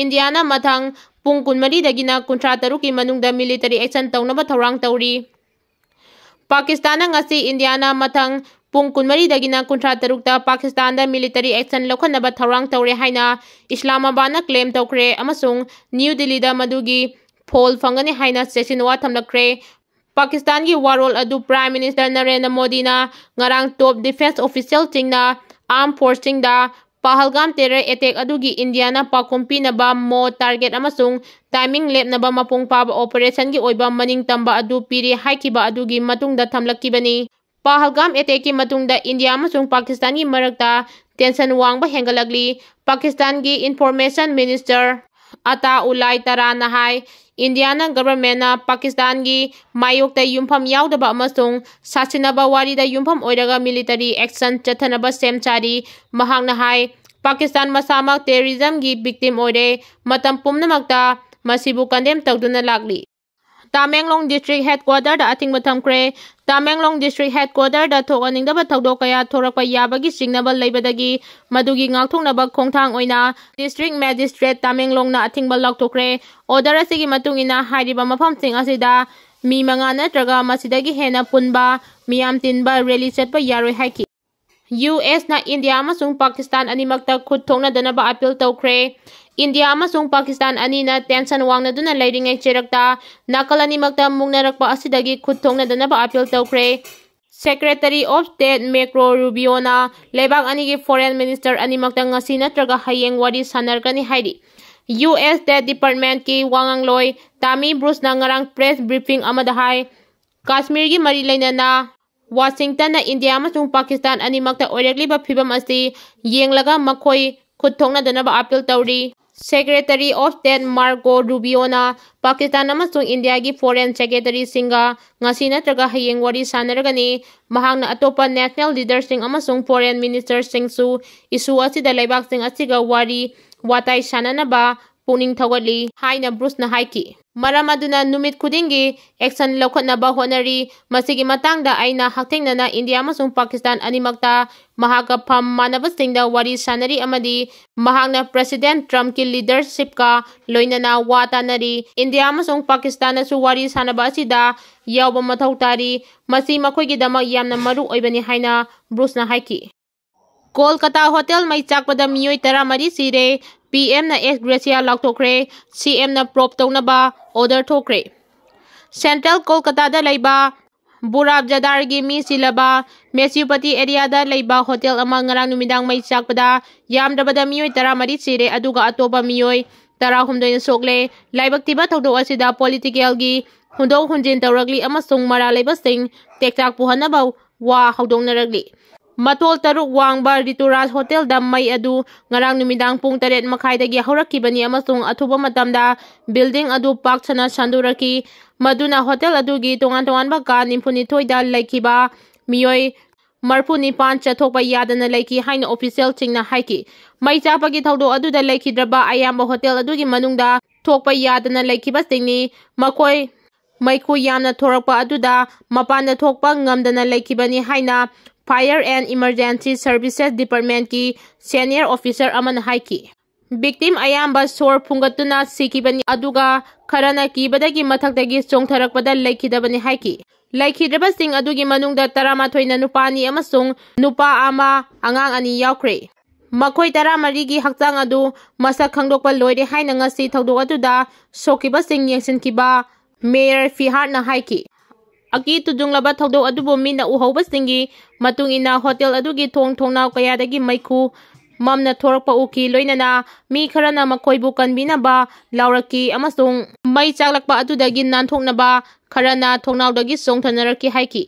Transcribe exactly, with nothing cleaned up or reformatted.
ꯏꯟꯗꯤꯌꯥꯅ ꯃꯊꯪ ꯄꯨꯡ ꯀꯨꯟꯃꯔꯤꯗꯒꯤꯅ ꯀꯨꯟꯊ꯭ꯔꯥ ꯇꯔꯨꯛꯀꯤ ꯃꯅꯨꯡꯗ military action ꯇꯧꯅꯕ ꯊꯧꯔꯥꯡ ꯇꯧꯔꯤ꯫ ꯄꯥꯀꯤꯁꯇꯥꯟꯅ ꯉꯁꯤ ꯏꯟꯗꯤꯌꯥꯅ ꯃꯊꯪ ꯄꯨꯡ ꯀꯨꯟꯃꯔꯤꯗꯒꯤꯅ ꯀꯨꯟꯊ꯭ꯔꯥ ꯇꯔꯨꯛꯇ ꯄꯥꯀꯤꯁꯇꯥꯟꯗ military action ꯂꯧꯈꯠꯅꯕ ꯊꯧꯔꯥꯡ ꯇꯧꯔꯦ ꯍꯥꯏꯅ ꯏꯁꯂꯥꯃꯥꯕꯥꯗꯅ claim ꯇꯧꯈ꯭ꯔꯦ ꯑꯃꯁꯨꯡ ꯅ꯭ꯌꯨ ꯗꯤꯜꯂꯤꯗ ꯃꯗꯨꯒꯤ ꯐꯣꯜ ꯐꯪꯒꯅꯤ ꯍꯥꯏꯅ ꯆꯦꯛꯁꯤꯟ ꯋꯥ ꯊꯝꯂꯛꯈ꯭ꯔꯦ꯫ ꯄꯥꯀꯤꯁꯇꯥꯟꯒꯤ ꯋꯥꯔꯣꯜ ꯑꯗꯨ Prime Minister ꯅꯔꯦꯟꯗ꯭ꯔ ꯃꯣꯗꯤꯅ ꯉꯔꯥꯡ top defence officialꯁꯤꯡꯅ armed forceꯁꯤꯡꯗ ꯄꯍꯜꯒꯥꯝ terror attack ꯑꯗꯨꯒꯤ ꯏꯟꯗꯤꯌꯥꯅ ꯄꯥꯎꯈꯨꯝ ꯄꯤꯅꯕ ꯃꯣ target ꯑꯃꯁꯨꯡ timing ꯂꯦꯞꯅꯕ ꯃꯄꯨꯡ ꯐꯥꯕ operationꯒꯤ ꯑꯣꯏꯕ ꯃꯅꯤꯡ ꯇꯝꯕ ꯑꯗꯨ ꯄꯤꯔꯤ ꯍꯥꯏꯈꯤꯕ ꯑꯗꯨꯒꯤ ꯃꯇꯨꯡꯗ ꯊꯝꯂꯛꯈꯤꯕꯅꯤ꯫ ꯄꯍꯜꯒꯥꯝ attackꯀꯤ ꯃꯇꯨꯡꯗ ꯏꯟꯗꯤꯌꯥ ꯑꯃꯁꯨꯡ ꯄꯥꯀꯤꯁꯇꯥꯟꯒꯤ ꯃꯔꯛꯇ tension ꯋꯥꯡꯕ ꯍꯦꯟꯒꯠꯂꯛꯂꯤ꯫ ꯄꯥꯀꯤꯁꯇꯥꯟꯒꯤ Information Minister ꯑꯇꯥ ꯎꯂꯥꯏ ꯇꯔꯥꯅ ꯍꯥꯏ, ꯏꯟꯗꯤꯌꯥꯅ governmentꯅ ꯄꯥꯀꯤꯁꯇꯥꯟꯒꯤ ꯃꯥꯌꯣꯛꯇ ꯌꯨꯝꯐꯝ ꯌꯥꯎꯗꯕ ꯑꯃꯁꯨꯡ ꯁꯥꯁꯤꯟꯅꯕ ꯋꯥꯔꯤꯗ ꯌꯨꯝꯐꯝ ꯑꯣꯏꯔꯒ military action ꯆꯠꯊꯅꯕ ꯁꯦꯝ ꯁꯥꯔꯤ꯫ ꯃꯍꯥꯛꯅ ꯍꯥꯏ, ꯄꯥꯀꯤꯁꯇꯥꯟ ꯃꯁꯥꯃꯛ terrorismꯒꯤ victim ꯑꯣꯏꯔꯦ꯫ ꯃꯇꯝ ꯄꯨꯝꯅꯃꯛꯇ ꯃꯁꯤꯕꯨ condemn ꯇꯧꯗꯨꯅ ꯂꯥꯛꯂꯤ꯫ ꯇꯥꯃꯦꯡꯂꯣꯡ district headquarterꯗ ꯑꯊꯤꯡꯕ ꯊꯝꯈ꯭ꯔꯦ꯫ ꯇꯥꯃꯦꯡꯂꯣꯡ district headquarterꯗ ꯊꯣꯛꯍꯟꯅꯤꯡꯗꯕ ꯊꯧꯗꯣꯛ ꯀꯌꯥ ꯊꯣꯔꯛꯄ ꯌꯥꯕꯒꯤ ꯆꯤꯡꯅꯕ ꯂꯩꯕꯗꯒꯤ ꯃꯗꯨꯒꯤ ꯉꯥꯛꯊꯣꯛꯅꯕ ꯈꯣꯡꯊꯥꯡ ꯑꯣꯏꯅ district magistrate ꯇꯥꯃꯦꯡꯂꯣꯡꯅ ꯑꯊꯤꯡꯕ ꯂꯥꯎꯊꯣꯛꯈ꯭ꯔꯦ꯫ Order ꯑꯁꯤꯒꯤ ꯃꯇꯨꯡ ꯏꯟꯅ ꯍꯥꯏꯔꯤꯕ ꯃꯐꯝꯁꯤꯡ ꯑꯁꯤꯗ ꯃꯤ ꯃꯉꯥ ꯅꯠꯇ꯭ꯔꯒ ꯃꯁꯤꯗꯒꯤ ꯍꯦꯟꯅ ꯄꯨꯟꯕ, ꯃꯤꯌꯥꯝ ꯇꯤꯟꯕ, rally ꯆꯠꯄ ꯌꯥꯔꯣꯏ ꯍꯥꯏꯈꯤ꯫ USꯅ ꯏꯟꯗꯤꯌꯥ ꯑꯃꯁꯨꯡ ꯄꯥꯀꯤꯁꯇꯥꯟ ꯑꯅꯤꯃꯛꯇ ꯈꯨꯠ ꯊꯣꯛꯅꯗꯅꯕ appeal ꯇꯧꯈ꯭ꯔꯦ꯫ ꯏꯟꯗꯤꯌꯥ ꯑꯃꯁꯨꯡ ꯄꯥꯀꯤꯁꯇꯥꯟ ꯑꯅꯤꯅ tension ꯋꯥꯡꯅꯗꯨꯅ ꯂꯩꯔꯤꯉꯩ ꯆꯩꯔꯛꯇ ꯅꯥꯀꯜ ꯑꯅꯤꯃꯛꯇ ꯃꯨꯛꯅꯔꯛꯄ ꯑꯁꯤꯗꯒꯤ ꯈꯨꯠ ꯊꯣꯛꯅꯗꯅꯕ appeal ꯇꯧꯈ꯭ꯔꯦ꯫ Secretary of State Marco Rubioꯅ ꯂꯩꯕꯥꯛ ꯑꯅꯤꯒꯤ foreign minister ꯑꯅꯤꯃꯛꯇ ꯉꯁꯤ ꯅꯠꯇ꯭ꯔꯒ ꯍꯌꯦꯡ ꯋꯥꯔꯤ ꯁꯥꯟꯅꯔꯛꯀꯅꯤ ꯍꯥꯏꯔꯤ꯫ US State Departmentꯀꯤ ꯋꯥꯉꯥꯡꯂꯣꯏ Tammy Bruceꯅ ꯉꯔꯥꯡ press briefing ꯑꯃꯗ ꯍꯥꯏ, ꯀꯥꯁꯃꯤꯔꯒꯤ ꯃꯔꯤ ꯂꯩꯅꯅ ꯋꯥꯁꯤꯡꯇꯟꯅ ꯏꯟꯗꯤꯌꯥ ꯑꯃꯁꯨꯡ ꯄꯥꯀꯤꯁꯇꯥꯟ ꯑꯅꯤꯃꯛꯇ ꯑꯣꯏꯔꯛꯂꯤꯕ ꯐꯤꯚꯝ ꯑꯁꯤ ꯌꯦꯡꯂꯒ ꯃꯈꯣꯏ ꯈꯨꯠ ꯊꯣꯛꯅꯗꯅꯕ appeal ꯇꯧꯔꯤ꯫ Secretary of State Marco Rubioꯅ Pakistan ꯑꯃꯁꯨꯡ ꯏꯟꯗꯤꯌꯥꯒꯤ foreign secretaryꯁꯤꯡꯒ ꯉꯁꯤ ꯅꯠꯇ꯭ꯔꯒ ꯍꯌꯦꯡ ꯋꯥꯔꯤ ꯁꯥꯟꯅꯔꯒꯅꯤ꯫ ꯃꯍꯥꯛꯅ ꯑꯇꯣꯞꯄ national leaderꯁꯤꯡ ꯑꯃꯁꯨꯡ foreign ministerꯁꯤꯡꯁꯨ issue ꯑꯁꯤꯗ ꯂꯩꯕꯥꯛꯁꯤꯡ ꯑꯁꯤꯒ ꯋꯥꯔꯤ ꯋꯥꯇꯥꯏ ꯁꯥꯟꯅꯅꯕ ꯄꯨꯛꯅꯤꯡ ꯊꯧꯒꯠꯂꯤ ꯍꯥꯏꯅ ꯕ꯭ꯔꯨꯁꯅ ꯍꯥꯏꯈꯤ꯫ ꯃꯔꯝ ꯑꯗꯨꯅ ꯅꯨꯃꯤꯠ ꯈꯨꯗꯤꯡꯒꯤ action ꯂꯧꯈꯠꯅꯕ ꯍꯣꯠꯅꯔꯤ꯫ ꯃꯁꯤꯒꯤ ꯃꯇꯥꯡꯗ ꯑꯩꯅ ꯍꯛꯊꯦꯡꯅꯅ ꯏꯟꯗꯤꯌꯥ ꯑꯃꯁꯨꯡ ꯄꯥꯀꯤꯁꯇꯥꯟ ꯑꯅꯤꯃꯛꯇ ꯃꯍꯥꯛꯀ ꯐꯝ ꯃꯥꯟꯅꯕꯁꯤꯡꯗ ꯋꯥꯔꯤ ꯁꯥꯟꯅꯔꯤ ꯑꯃꯗꯤ ꯃꯍꯥꯛꯅ President Trumpꯀꯤ leadershipꯀ ꯂꯣꯏꯅꯅ ꯋꯥ ꯇꯥꯅꯔꯤ꯫ ꯏꯟꯗꯤꯌꯥ ꯑꯃꯁꯨꯡ ꯄꯥꯀꯤꯁꯇꯥꯟꯅꯁꯨ ꯋꯥꯔꯤ ꯁꯥꯟꯅꯕ ꯑꯁꯤꯗ ꯌꯥꯎꯕ ꯃꯊꯧ ꯇꯥꯔꯤ꯫ ꯃꯁꯤ ꯃꯈꯣꯏꯒꯤꯗꯃꯛ ꯌꯥꯝꯅ ꯃꯔꯨ ꯑꯣꯏꯕꯅꯤ ꯍꯥꯏꯅ ꯕ꯭ꯔꯨꯁꯅ ꯍꯥꯏꯈꯤ꯫ ꯀꯣꯜꯀꯇꯥ ꯍꯣꯇꯦꯜ ꯃꯩ ꯆꯥꯛꯄꯗ ꯃꯤꯑꯣꯏ ꯇꯔꯥꯃꯔꯤ ꯁꯤꯔꯦ꯫ ꯄꯤ ꯑꯦꯝꯅ ex gratia ꯂꯥꯎꯊꯣꯛꯈ꯭ꯔꯦ꯫ ꯁꯤ ꯑꯦꯝꯅ probe ꯇꯧꯅꯕ order ꯊꯣꯛꯈ꯭ꯔꯦ꯫ Central ꯀꯣꯜꯀꯇꯥꯗ ꯂꯩꯕ ꯕꯨꯔꯥꯕꯖꯥꯗꯥꯔꯒꯤ ꯃꯤ ꯁꯤꯜꯂꯕ ꯃꯦꯁꯤꯌꯨꯄꯇꯤ areaꯗ ꯂꯩꯕ ꯍꯣꯇꯦꯜ ꯑꯃ ꯉꯔꯥꯡ ꯅꯨꯃꯤꯗꯥꯡ ꯃꯩ ꯆꯥꯛꯄꯗ ꯌꯥꯝꯗ꯭ꯔꯕꯗ ꯃꯤꯑꯣꯏ ꯇꯔꯥꯃꯔꯤ ꯁꯤꯔꯦ, ꯑꯗꯨꯒ ꯑꯇꯣꯞꯄ ꯃꯤꯑꯣꯏ ꯇꯔꯥꯍꯨꯝꯗꯣꯏꯅ ꯁꯣꯛꯂꯦ꯫ ꯂꯥꯏꯕꯛ ꯊꯤꯕ ꯊꯧꯗꯣꯛ ꯑꯁꯤꯗ politicalꯒꯤ ꯍꯨꯟꯗꯣꯛ ꯍꯨꯟꯖꯤꯟ ꯇꯧꯔꯛꯂꯤ ꯑꯃꯁꯨꯡ ꯃꯔꯥꯜ ꯂꯩꯕꯁꯤꯡ ꯇꯦꯛꯆꯥꯛ ꯄꯨꯍꯟꯅꯕ ꯋꯥ ꯍꯧꯗꯣꯛꯅꯔꯛꯂꯤ꯫ ꯃꯊꯣꯜ ꯇꯔꯨꯛ ꯋꯥꯡꯕ ꯔꯤꯇꯨꯔꯥꯖ ꯍꯣꯇꯦꯜꯗ ꯃꯩ ꯑꯗꯨ ꯉꯔꯥꯡ ꯅꯨꯃꯤꯗꯥꯡ ꯄꯨꯡ ꯇꯔꯦꯠ ꯃꯈꯥꯏꯗꯒꯤ ꯍꯧꯔꯛꯈꯤꯕꯅꯤ ꯑꯃꯁꯨꯡ ꯑꯊꯨꯕ ꯃꯇꯝꯗ building ꯑꯗꯨ ꯄꯥꯛ ꯁꯟꯅ ꯁꯟꯗꯣꯔꯛꯈꯤ, ꯃꯗꯨꯅ ꯍꯣꯇꯦꯜ ꯑꯗꯨꯒꯤ ꯇꯣꯉꯥꯟ ꯇꯣꯉꯥꯟꯕ ꯀꯥ ꯅꯤꯐꯨꯅꯤꯊꯣꯏꯗ ꯂꯩꯈꯤꯕ ꯃꯤꯑꯣꯏ ꯃꯔꯤꯐꯨꯅꯤꯄꯥꯟ ꯆꯠꯊꯣꯛꯄ ꯌꯥꯗꯅ ꯂꯩꯈꯤ ꯍꯥꯏꯅ officialꯁꯤꯡꯅ ꯍꯥꯏꯈꯤ꯫ ꯃꯩ ꯆꯥꯛꯄꯒꯤ ꯊꯧꯗꯣꯛ ꯑꯗꯨꯗ ꯂꯩꯈꯤꯗ꯭ꯔꯕ ꯑꯌꯥꯝꯕ ꯍꯣꯇꯦꯜ ꯑꯗꯨꯒꯤ ꯃꯅꯨꯡꯗ ꯊꯣꯛꯄ ꯌꯥꯗꯅ ꯂꯩꯈꯤꯕꯁꯤꯡꯅꯤ꯫ ꯃꯈꯣꯏ ꯃꯩꯈꯨ ꯌꯥꯝꯅ ꯊꯣꯔꯛꯄ ꯑꯗꯨꯗ ꯃꯄꯥꯟꯗ ꯊꯣꯛꯄ ꯉꯝꯗꯅ ꯂꯩꯈꯤꯕꯅꯤ ꯍꯥꯏꯅ Fire and Emergency Services Departmentꯀꯤ senior officer ꯑꯃꯅ ꯍꯥꯏꯈꯤ꯫ Victim ꯑꯌꯥꯝꯕ ꯁꯣꯔ ꯐꯨꯡꯒꯠꯇꯨꯅ ꯁꯤꯈꯤꯕꯅꯤ, ꯑꯗꯨꯒ ꯈꯔꯅ ꯀꯤꯕꯗꯒꯤ ꯃꯊꯛꯇꯒꯤ ꯆꯣꯡꯊꯔꯛꯄꯗ ꯂꯩꯈꯤꯗꯕꯅꯤ ꯍꯥꯏꯈꯤ꯫ ꯂꯩꯈꯤꯗ꯭ꯔꯕꯁꯤꯡ ꯑꯗꯨꯒꯤ ꯃꯅꯨꯡꯗ ꯇꯔꯥꯃꯥꯊꯣꯏꯅ ꯅꯨꯄꯥꯅꯤ ꯑꯃꯁꯨꯡ ꯅꯨꯄꯥ ꯑꯃ, ꯑꯉꯥꯡ ꯑꯅꯤ ꯌꯥꯎꯈ꯭ꯔꯦ꯫ ꯃꯈꯣꯏ ꯇꯔꯥꯃꯔꯤꯒꯤ ꯍꯛꯆꯥꯡ ꯑꯗꯨ ꯃꯁꯛ ꯈꯪꯗꯣꯛꯄ ꯂꯣꯏꯔꯦ ꯍꯥꯏꯅ ꯉꯁꯤ ꯊꯧꯗꯣꯛ ꯑꯗꯨꯗ ꯁꯣꯛꯈꯤꯕꯁꯤꯡ ꯌꯦꯡꯁꯤꯟꯈꯤꯕ Mayor Fiharꯅ ꯍꯥꯏꯈꯤ꯫ ꯑꯀꯤ ꯇꯨꯖꯨꯡꯂꯕ ꯊꯧꯗꯣꯛ ꯑꯗꯨꯕꯨ ꯃꯤꯠꯅ ꯎꯍꯧꯕꯁꯤꯡꯒꯤ ꯃꯇꯨꯡ ꯏꯟꯅ, ꯍꯣꯇꯦꯜ ꯑꯗꯨꯒꯤ ꯊꯣꯡ ꯊꯣꯡꯅꯥꯎ ꯀꯌꯥꯗꯒꯤ ꯃꯩꯈꯨ ꯃꯝꯅ ꯊꯣꯔꯛꯄ ꯎꯈꯤ, ꯂꯣꯏꯅꯅ ꯃꯤ ꯈꯔꯅ ꯃꯈꯣꯏꯕꯨ ꯀꯟꯕꯤꯅꯕ ꯂꯥꯎꯔꯛꯈꯤ ꯑꯃꯁꯨꯡ ꯃꯩ ꯆꯥꯛꯂꯛꯄ ꯑꯗꯨꯗꯒꯤ ꯅꯥꯟꯊꯣꯛꯅꯕ ꯈꯔꯅ ꯊꯣꯡꯅꯥꯎꯗꯒꯤ ꯆꯣꯡꯊꯅꯔꯛꯈꯤ ꯍꯥꯏꯈꯤ꯫